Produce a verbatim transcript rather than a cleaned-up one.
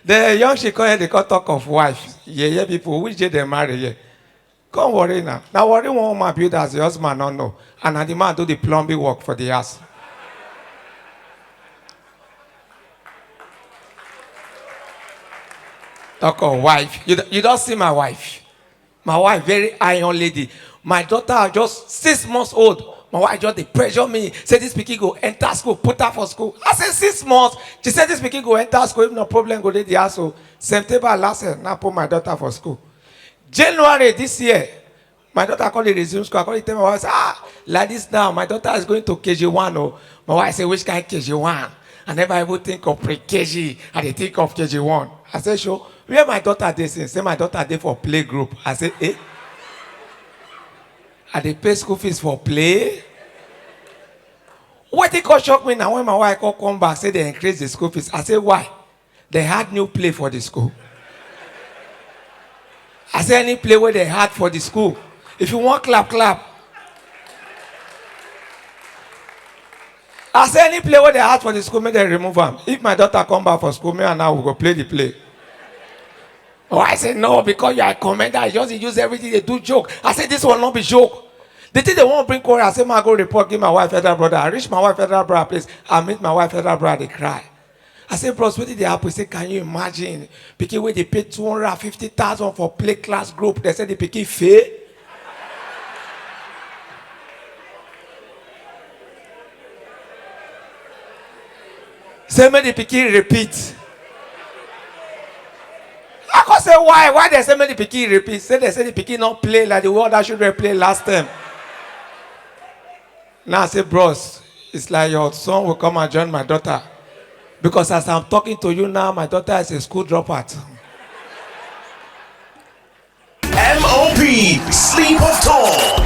The young she come here, they come talk of wife. Yeah, yeah, people, which day they marry here? Come worry now. Now worry one woman build as the husband no know. And na the man do the plumbing work for the house. Talk of wife. You, d- you don't see my wife. My wife, very iron lady. My daughter, just six months old. My wife just dey pressure me. Say this pikin go enter school, put her for school. I say six months. She said this pikin go enter school. If no problem, go dey the house. So September last year, now put my daughter for school. January this year, my daughter called the resume school. I called it tell my wife, say, ah, like this now, my daughter is going to K G one. Oh, my wife said, which kind K G one? I never even think of pre-K G. I dey think of K G one. I said, sure. Where my daughter dey since? Say my daughter dey for play group. I say, eh? I dey pay school fees for play. Wetin come shock me na when my wife come come back say they increase the school fees. I say, why? They had new play for the school. I say, any play where they had for the school. If you want clap, clap. I say, any play where they had for the school, make they remove am. If my daughter come back for school, me and her we go play the play. Oh, I say, no, because you are a commenter. I just use everything they do joke. I say, this one not be joke. The thing they won't bring quarrel. I say, ma go report, give my wife elder brother. I reach my wife elder brother place. I meet my wife elder brother, they cry. I say, bros, what did they happen? He say, can you imagine? Pikin where they pay two hundred fifty thousand for play class group. They said the pikin fail. Say make the pikin repeat. I come say, why? Why they say make the pikin repeat? Say they say the pikin not play like the way other children play last time. Now I say, bros, it's like your son will come and join my daughter. Because as I'm talking to you now, my daughter is a school dropout. M O P, Sleep of Thought.